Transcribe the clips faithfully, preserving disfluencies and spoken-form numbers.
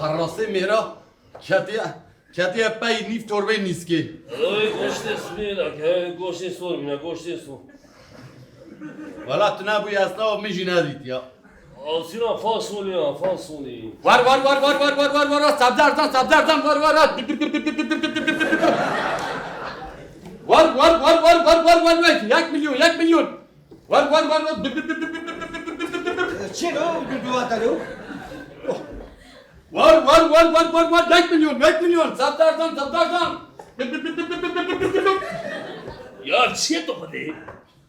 Qerasê mêra ketiye, ketiye pey nîv torbeyê nîskê. Ey goştê spî ne, ke goştê sor mîne, goştê sor. Wela tu nebûyî, ez tawa min jî nedîtiya. Asîra fasolî ya, fasolî. War, war, war, war, war, war, war, war, war, sebzerdan, sebzerdan, war, war, war. War, war, war, war, war, war, war, war, yek milyon, yek milyon. War, war, war, war. Çi lo, du, du, atalo. War, war, war, war, war, war, yek milyon, yek milyon. Sebzerdan, sebzerdan. Ya çi tu xwedê?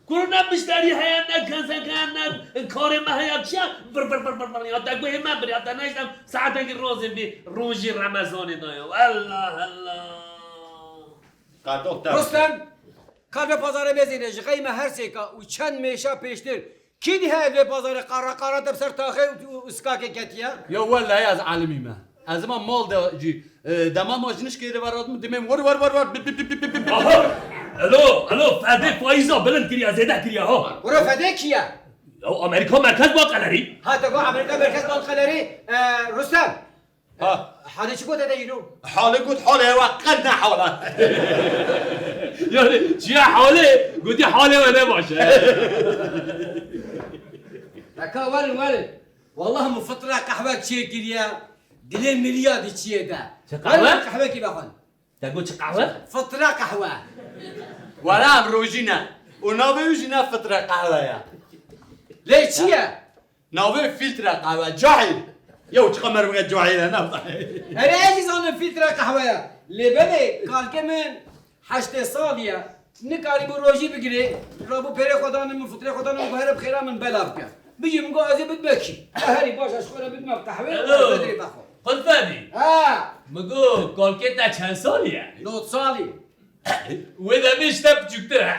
Kuro ne mişterî heye, ne kesek heye, ne karê me heye, çi ye? Vir, vir, vir, vir, vir, ya te guhê me bir, ya te neştem saetekî rozê bî, rojî Remezanê da ya. Allah, Allah. Qado te Rustem, ka vê pazarê mezîne, ji xeyme her sêka û çend mêşa pêştir, kî dî heye vê pazarê qara qara te bi ser taxê û, û, û sikakê ketiye? Ya wellahî ez alimî me. Ez ema mal de jî, e, dema ma ji nişkê de veradin, dimêm wer, wer, wer, wer, bip, bip, bip. Aha! Elo, elo, fedê faiza bilind kiriye, zêde kiriye ha. Kuro fedê kî ye? Ya Amerîka Merkez Bank Qelerî. Ha, te got Amerîka Merkez Bank Qelerî, e, Rustem. Ha. Halê çi gote de îro? Halê got, halê ew qet ne hala. Yani, çiye halê? Gotî halê we ne baş e. Eka werin, werin. Wallah min fitra qehwek çêkiriye, dilê min riya diçiye de. Çi qehwe? Werin qehwekî vexwin. Te got çi qehwe? Fitra qehwe. Were em rojî ne. Û navê wî jî ne fitra qehwe ye. Lê çi ye? Navê fîltre qehwe. Cahil. Yew çiqa merivê cahil e, ne? Erê, ez jî zanim fîltre qehwe ye. Lê belê, kalkê min heştê salî ye. Nikarîbû rojî bigirê. Rabû pêrê xwe danê min, fitrê xwe danê min, got here bi xêra min bela bike. Bijî min got ez ê bidime kî. E, herî baş, ez xwe re bidime qehwê, Elo. Bedrê bexwe. Qulfedî. Ha. Min got kalkê te çend salî ye? Nod salî. Wê demê ji te piçûktir e.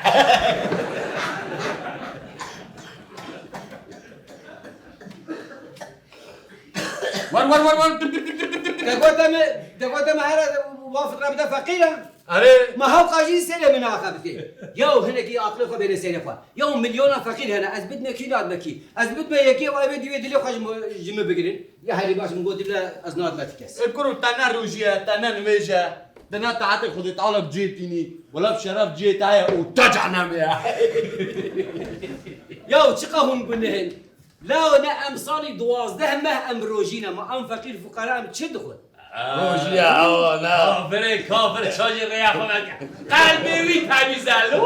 War, war, war, war. Te gote me, te gote me here wan fitra bide feqîr e. Erê. Me hewqa jî sêrê min axebitê. Yaw hinekî aqilê xwe bêne sêrê xwe. Yaw milyona feqîr hene, ez bidme kî, nadme kî. Ez bidme yekê û ew ê dî wê dilê xwe ji min, ji min bigirin. Ya herî baş, min got dile ez nadme ti kes. Ê kuro te ne rojî ye, te ne nimêj e. Di ne taetê Xwedê Teala bi cihê tînî, wela bi şeref cihê te heye û te cehennemê ye. Yaw çiqa hûn guneh in. Lawo ne em salî duwazdeh meh em rojî ne, ma em feqîr fuqara em çi dixwin? Rojî ye, awa ne. Kafirê kafir çajê rêya xwe veke. Qelbê wî temîz e lo.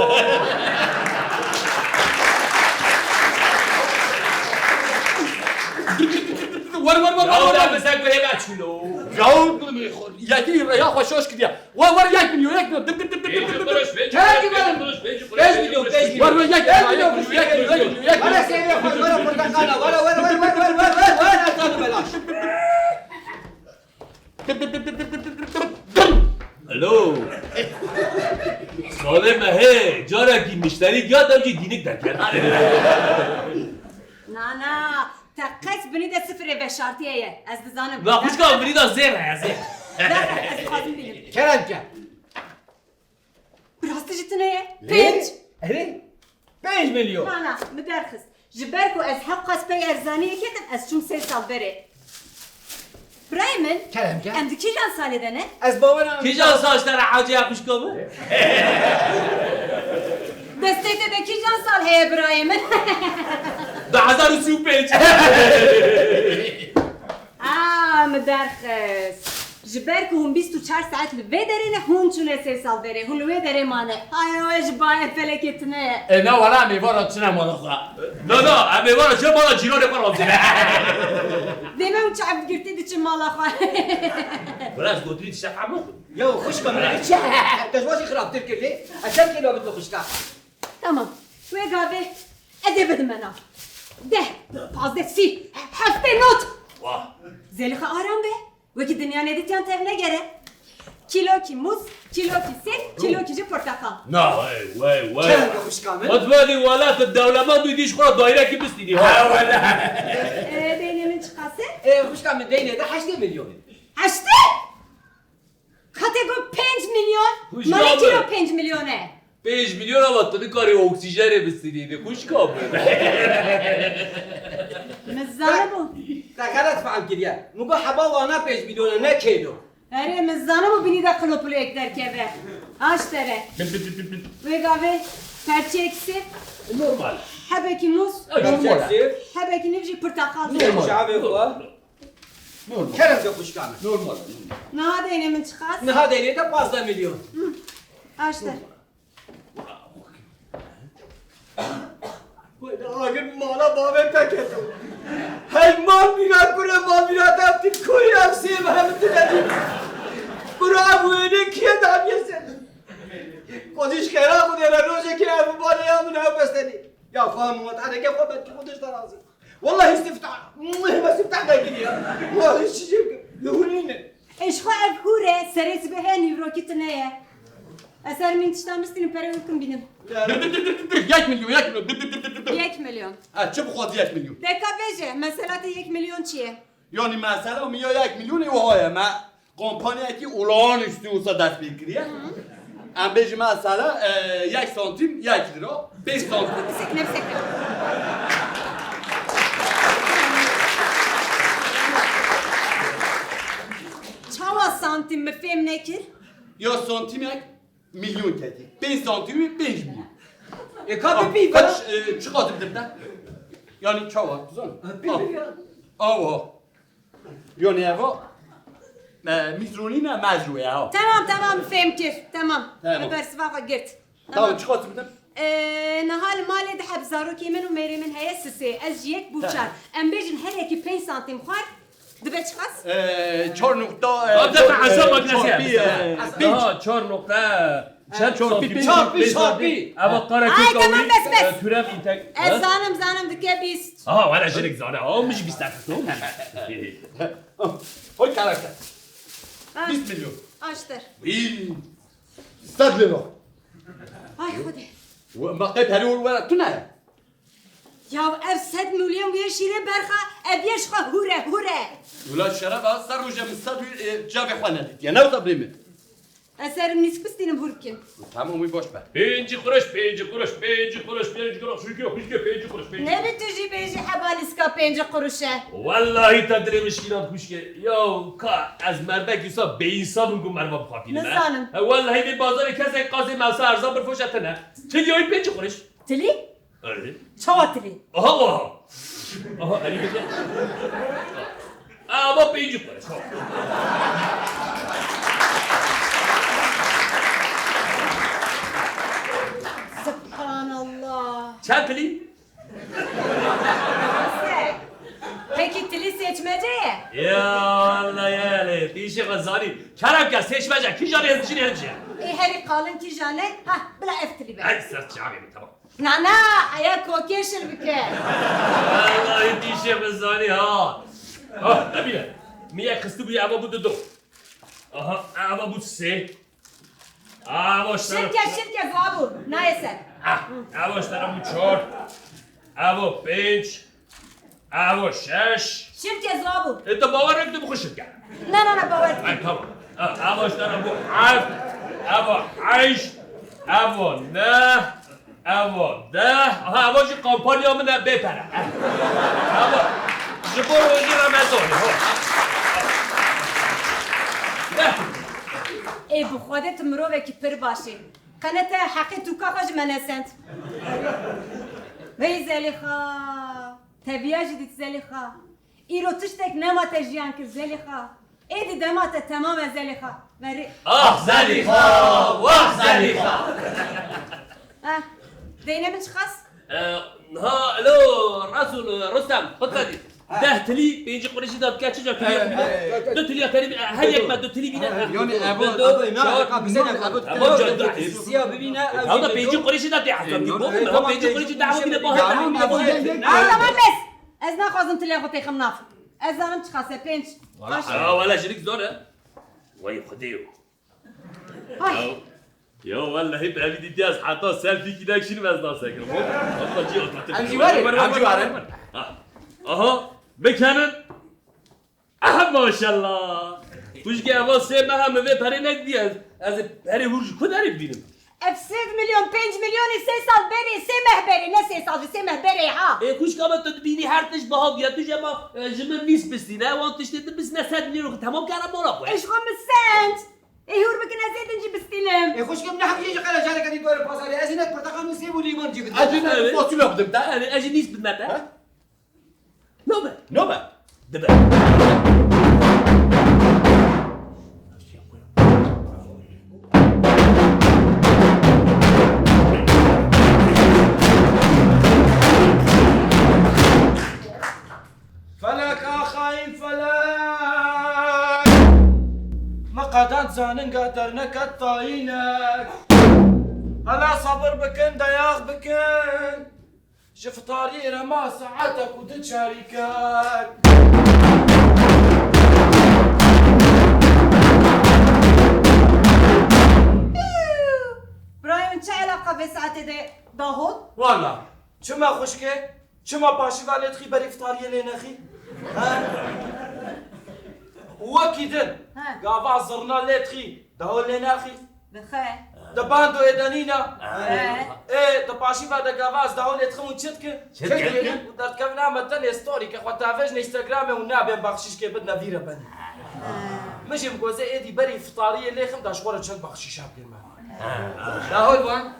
Wer, wer, wer, wer, wer, wer. Bi se guhê me çûlo. Yaw, yekî rêya xwe şaş kiriye. Wer, wer, yek milyon, yek milyon. Dip, dip, dip, dip, dip, dip. Pêncî kuruş, pêncî kuruş, pêncî kuruş, pêncî kuruş, pêncî kuruş. Wer, wer, yek milyon, yek milyon, yek milyon, yek milyon, yek milyon. Were sêrê xwe, were porteqala, were, were, were, ez dibim belaş. Alo. Salê me hê, carekî mişterî giya, dev jî dînik derket. Na, na, te qet binî de sifirê veşartiyê ye. Ez dizanim. Na, xwişka binî de zêr heye, zêr. Derxet, ez dixwazim bînim. Kerem ke. Bi rastî jî tune ye? Pênc. Erê? Pênc milyon. Na, na, min derxist. Ji ber ku ez hewqas pey erzaniyê ketim, ez çûm sê sal berê. Birayê min, Kerem ke. Em di kîjan salê de ne? Ez bawer nakim. Kîjan sal ji te re ecê ye xwişka min? Destê te de kîjan sal heye birayê min? Du hezar û sî û pênc. A, min derxist. Ji ber ku hûn bîst û çar saet li vê derê ne, hûn çûne sê sal derê. Hûn li wê derê mane. Ay, ew ji bayê felekê tune ye. E, na wala em êvara çine mala xwe. Na, na, em êvara çine mala cîranê xwe razî ne. Dê me û çav girtî diçin mala xwe. Wala ez gotirî dişe hema. Ya xwişka min, çi? Te ji wan jî xirabtir kir lê. Ez çend kêla bidme xwişka. Tamam. Wê gavê ez ê bidime nav. Deh, pazdeh, sî, heftê not. Wah. Zelixa aram be. Wekî dinya nedîtiyan tev negere. Kîlokî mûz, kîlokî sêv, kîlokî jî porteqal. Na, wey, wey, wey. Çend xwişka min? Xwedî wela tu dewlemend û dîş xwe dayrekî bistînî, ha? Ha, wela. Ee, deynê min çiqas e? Ee, xwişka min deynê de heştê milyon. Heştê? Ka te got pênc milyon, Xwişka mane min. Kîlo pênc milyon e. Pênc milyon ama tu nikarî oksîjenê bistînî, xwişka min. Min zanibû. Te xelet fehm kiriye. Min got heba wana pênc milyon e, ne kêlo. Erê, min zanim û binî de qilopilêk derkeve. Aş tere. Wê gavê perçeyek sêv, Normal. Hebekî mûz, Normal. Hebekî nîv jî pirteqal. Normal. Çavê xwe. Normal. Kerem ke xwişka min. Normal. Niha deynê min çiqas? Niha deynê te pazdeh milyon. Aş tere. Wele agir mala bavê te keto. Hey mal bîra kure mal bîra te tî koyî ev sê me hem tu dedî. Bro ev wênê kiye dabiye ser. Xwedî ji xêra xwe dêre rojekê ev bale ya min ew bestenî. Ya xwe min wetaneke xwe belkî xwe dişta razî. Wallahî siftah. Hema siftah vekiriya. Wallahî şişir. Li hûr nîne. Ê ji xwe ev hûr e, serê sibê heye nîvrokî tune ye. Ez her min tiştan bistînim, pere wê kim bînim. Yek milyon, yek milyon. Yek milyon. Ha, çi bixwazî yek milyon? Deka bêje, mesela te yek milyon çi ye? Yani mesela min ya yek milyon ê wiha ye, me kompaniyekî olağanüstü wisa dest pê kiriye. Em bêjin mesela, e, yek santim, yek lira, pênc santim. Bisekine, bisekine. Çawa santim, min fêm nekir? Ya santimek milyon ketî. Pênc santimî pênc milyon. E, ka bibî, kaç, e, çiqas bidim te? Yani çawa, tu zanî? Ha, bibî ya. Awa. Yani eva, e, mîtronî ne, mezro ya. Tamam, tamam, fêm kir. Tamam. Tamam. Bersiva xwe girt. Tamam, çiqas bidim? Ee, niha li malê di heb zarokê min û mêrê min heye sisê. Ez ji yek bû çar. Em bêjin her yekî pênc santim xwar, dibe çiqas? Ee, çar nokta, ee, Abi zaten çar, hesap ee, makinesi çarpı, yapmışlar. ee, Aha, çar nokta, çar çarpı santim, pênc. Çarpı, çarpı. Ama kara Ay, tamam, bes, bes. Türev intek. Ez zanim, zanim dike bîst. Aha, wala jinik zane. Almış bîst dakika. Hoy karakter. Ha. Bîst milyon. Aştır. Bin. Sed lira. Ay Xwedê. We, ma qey perê wir were tune ye? Ya ev sed milyon wê şîrê berxa, ev yê ji xwe hûr e, hûr e. Wila şeref a, ser roje min sed wî, e, çavê xwe nedîtiye. Ne wisa birê min? Ez serim nîsk bistînim hûr bikim. Tamam, wî boş be. Pêncî quruş, pêncî quruş, pêncî quruş, pêncî quruş, xuşkê, xuşkê, pêncî quruş, pêncî quruş. Nebê tu jî bêjî heba nîska pêncî quruş e. Wellahî te dilê min şikînand xuşkê. Ya ka ez mervekî wisa bêînsan im ku merva bixapînim, he? Nizanim. He, wellahî vê bazarê kesek qasê mewsa erza birfoşe tune. Tilî yayî pêncî quruş. Tilî? Erê. Çawa tilî? Aha, aha. Aha, erê bêje. Ama pêncî quruş. Subhanallah. Çend tilî? Peki tilî seçmece ye? Ya Allah ya, ya, ya. Dîşê xwe zanî. Kerem ke seçmece. Kîjan ê dijî ê dijî? Ê herî qalin kîjan e? Ha, bila ev tilî be. Ay, ser çavê min, tamam. Na, na, heya kokê şil bike. Wellahî dîşê min zanî ha. Ah, nebîne. Mi yek xistibû, eva bû didu. Aha, eva bû sê. Eva ştara. Şirke, şirke, zabû. Nayê ser. Ah, eva ştara bû çar. Eva pênc. Eva şeş. Şirke zabû. E, te bawer nekir, tu bixwe şirke. Na, na, na, bawer dikim. Ay, tamam. Ha, eva ştara bû heft. Eva heşt. Eva neh. Eva deh. Ha, eva jî kampanya min e bê pere. Eva ji bo rojî Remezanê. Ho. Deh. Ê, bi Xwedê tu mirovekî pir baş î. Qene te heqê tûka xwe ji me nesend. Wey Zelîxa. Teviya jî dît Zelîxa. Îro tiştek nema te jiyan kir Zelîxa. Êdî dema te temam e Zelîxa. Verê. Ah Zelîxa, wah Zelîxa. Ah, deyne min çiqas? Ee, ha, alo, Resul, Rustem, xwe dî. Ha. Deh tilî, pêncî qurişî de dike, çi ca tilî? He, he. Du tilî ya terî, her yek me du tilî bîne. He, yani evo, evo, evo, evo, evo, Siya bibîne, ev tamam da jî pêncî qurişî de tê hesab. Bo, e, tamam, pêncî qurişî de ev bîne, bo, tamam, evo, evo. Aa, tamam, bes. Ez naxwazim tilê xwe têxim nav. Ez zanim çiqas e, pênc. Wala, baş. Aa, wala jinik zor e. Wey Xwedê yo. Ay. Ya, ya wellahî bi evî dîtiya ez heta selfie kî nekişînim ez nasekirim. Hop. Hop, cî oturtun. Em jî werin, em jî werin. Ha. Aha, bikenin. Aha, maşallah. Xwişkê, eva sê meha min vê perê nekiriye, ez, ez ê perê hûr ji ku derê bibînim? Ev sed milyon, pênc milyonê sê sal berê, sê meh berê, ne sê sal, sê meh berê ha. Ê xwişka min, tu dibînî her tişt biha bûye, tu jî hema, e, ji min nîsk bistîne, wan tiştê din bistîne sed milyon xwe temam kere mala xwe. Ê ji xwe min send. Ê hûr bikin, ez ê din jî bistînim. Ê xwişka min, ne heqiyê ji qere careke dî dore pazarê, ez ê ne porteqal û sêv û lîmon jî bidim. Ez ê ne Evet. fasulye bidim te. Yani ez jî nîsk bidime te. Ha? Nobe. Nobe. Dibe. Felek a xayîn felek. Me qedand zaninga derneket tayînek. Hela sabir bikin, dayax bikin. Ji fitariyê re ma saetek û du çarîkek. Birayê min, çi eleqa vê saetê de dahot? Wala, çima xwişkê? Çima paşîva lê dixî berî fitariyê lê nexî? He? Û wekî din, He. gava zirna lê dixî, dahol lê naxî? Dixe. Di bando ê de nîna? He. Ê, di paşîva de gava ez dahol lê dixim û çi dikim? Çi dikim? Û derdikevin, ame tenê story ke xwe tavêjin Instagramê û nabên baxşîşkê bidine vî re benî. He. Min jî min got, ez ê êdî berî fitariyê lê xim da ji xwe re çend baxşîşa bigirme. He. Dahol van,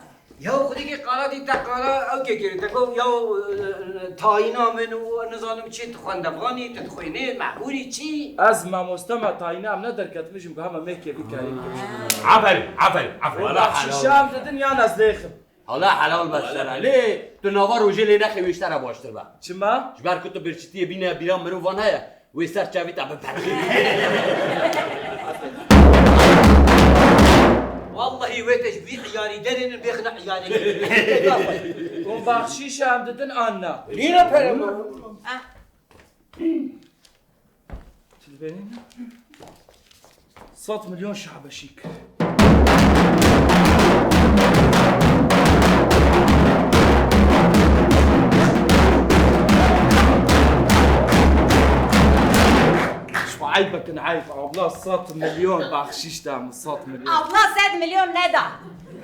Ya xwedîkî qala dî te qala ew kê kirî, te got ya, e, tayîna min û nizanim çi, tu xwendevanî, tu dixwînî, mehbûrî çi? Ez mamoste me, tayîna em ne derketibin, ji min got hema mêkê bikarî. Aferîn, aferîn, aferîn. Wala helal. Şîşan didin yan ez lêxim. Hala helal be sere. Lê tu nava rojê lê nexê wê ji te re baştir be. Çima? Ji ber ku tu birçitiyê bîne bîra mirovan heye. Wê ser çavê te biperxî. Wallahî wê te ji vî iyarî derênin bêxine iyarî. Hûn baxşîşa em didin an na? Nîne pere min. Ah. Çi dibênî? Sed milyon şabeşîk. Şu eyb bikin eyb, abla sed milyon baxşîş da min, sed milyon. Abla sed milyon neda.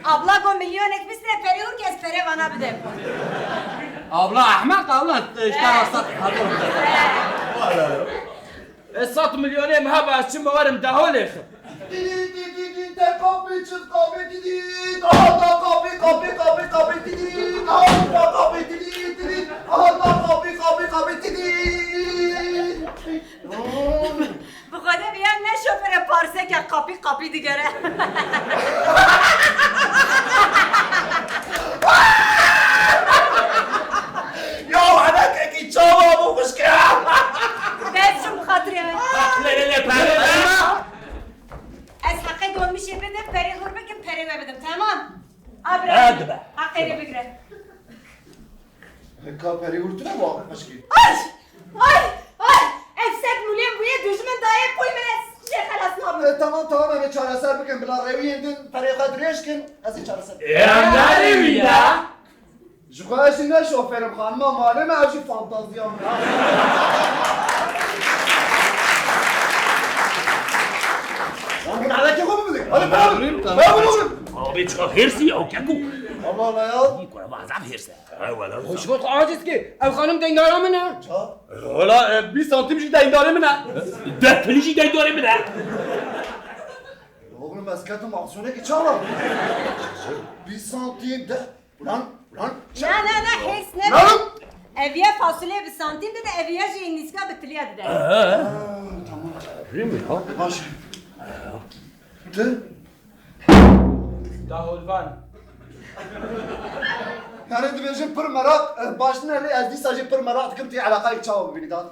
Abla got milyonek bistine perê hûr kes pere vana bide. Abla ehmeq, abla işte sed. E, sed milyonê min hebe ez çime werim deholê xim. Didî, didî, didî, te kapî, çift kapî, didî, aha da kapî, kapî, kapî, kapî, didî, aha da kapî, didî, didî, aha da kapî, kapî, kapî, didî. Bi Xwedê viya ne şofere parseke qapî qapî digere. Ya henekekî çawa bû xwişke? Bes çû bi xatirê min. Lê, lê, lê, pere, pere. Ez heqê dolmişê bidim, perê hûr bikim, perê we bidim, temam? Abra. Ha, dibe. Heqê rê bigire. Ka perê hûr tune bu xwişkî. Ay! Ay! Ay! Ev sed milyon bûye, dijmin daye pul min, ez jê xelas nabim. E, tamam, tamam, em ê çareser bikin. Bila rêwiyên din perê xwe dirêj kin, ez ê çareser bikim. E, em ne rêwî ne? Ji xwe ez jî ne şofêr im, xanima malê me, ev jî fantaziya min e. Lan gel, alakê xwe bibin. Hadi, tamam. Tamam, tamam. Abi, çiqa hêrsî ew keko. Allah Allah ya. Kurama, zaf hêrs e. He, wele. Xwe ji xwe aciz kî. Ew xanim deyndara min e. Ça? Wela, e, bîst santim jî deyndara min e. Deh pilî jî deyndara min e. Oğlum, ez ketim aksiyonekî çawa? Bîst santim de. Ulan, ulan. Na, na, na, hêrs nebe. Ulan. Eviye fasulye bi santim dide, eviye jî nîska bi tiliya dide. Ha, tamam. Rî mi ha? Baş. Tu? Daholvan. Yani dibêjin pir meraq, e, baş ne lê ez dîsa jî pir meraq dikim tê eleqayek çawa bibînî da.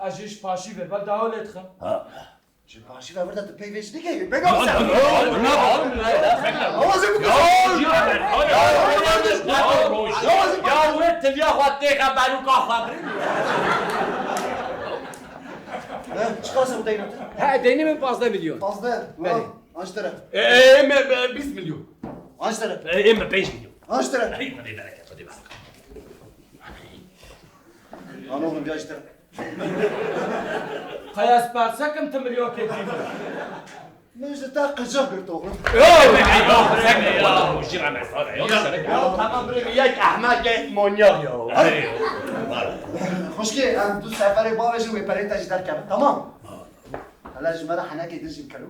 Ez jî ji paşî ve ber daholê dixim. Ha. Ji paşî ve vir de tu peyvê ji dikê. Peyvê. Ya wê tiliya xwe têxe belûka xwe birî. Çiqas e bu deyna te? He, deynê min pazdeh milyon. Pazdeh. Belê. An ji te re. E, e, me, me, bîst milyon. An ji te re. E, e, me pênc milyon. An ji te re. Ey, Xwedê bereket, Xwedê bereket. An oğlum, ya ji te re. Qey ez persekim tu milyokê dî. Min ji te qicix girt oxlum. Ya tamam birê min yek ehmek e manyak ya. Xwişkê, em du seferê bavêjin wê perê te jî derkevin, tamam? Hele ji me re henekê din jî bikero.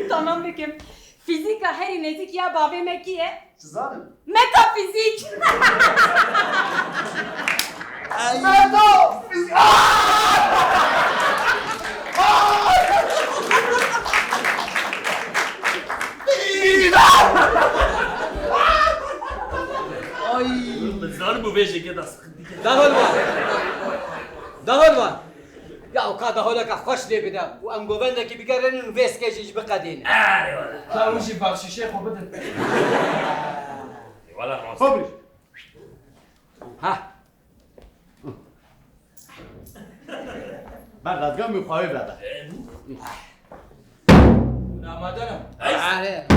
Tamam bikim. Fîzîka herî nêzîk ya bavê me kî ye? Çi zanim? Metafîzîk! Metafîzîk! Ay. Zar bu vêjeke da sıkıntı. Dahol van. Dahol van. Ya ka daholeka xweş lê bide û em govendekî bigerînin û vê sikê jî ji biqedînin. Eyvallah. Ka wî jî baxşîşê xwe bidin. Eyvallah. Fabriş. Ha. Ben razgam min xwayê vebe. Hûn amade ne? Are.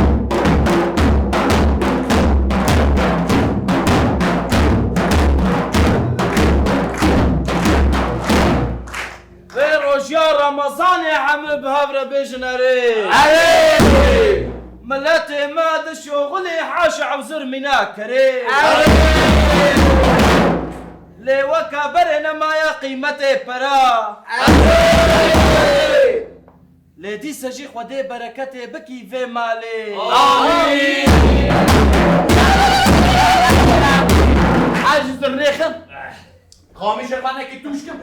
Vê rojiya Remezanê hemû bi hev re bêjin erê. Erê! Miletê me di şoxulê haşa û zirmîna kerê. Lê weke berê nemaye qîmetê pera. Lê dîse jî Xwedê bereketê bikî vê malê. Amîn. Ez ji zirnêxim. Xamîşê xwe nekî tûş kim.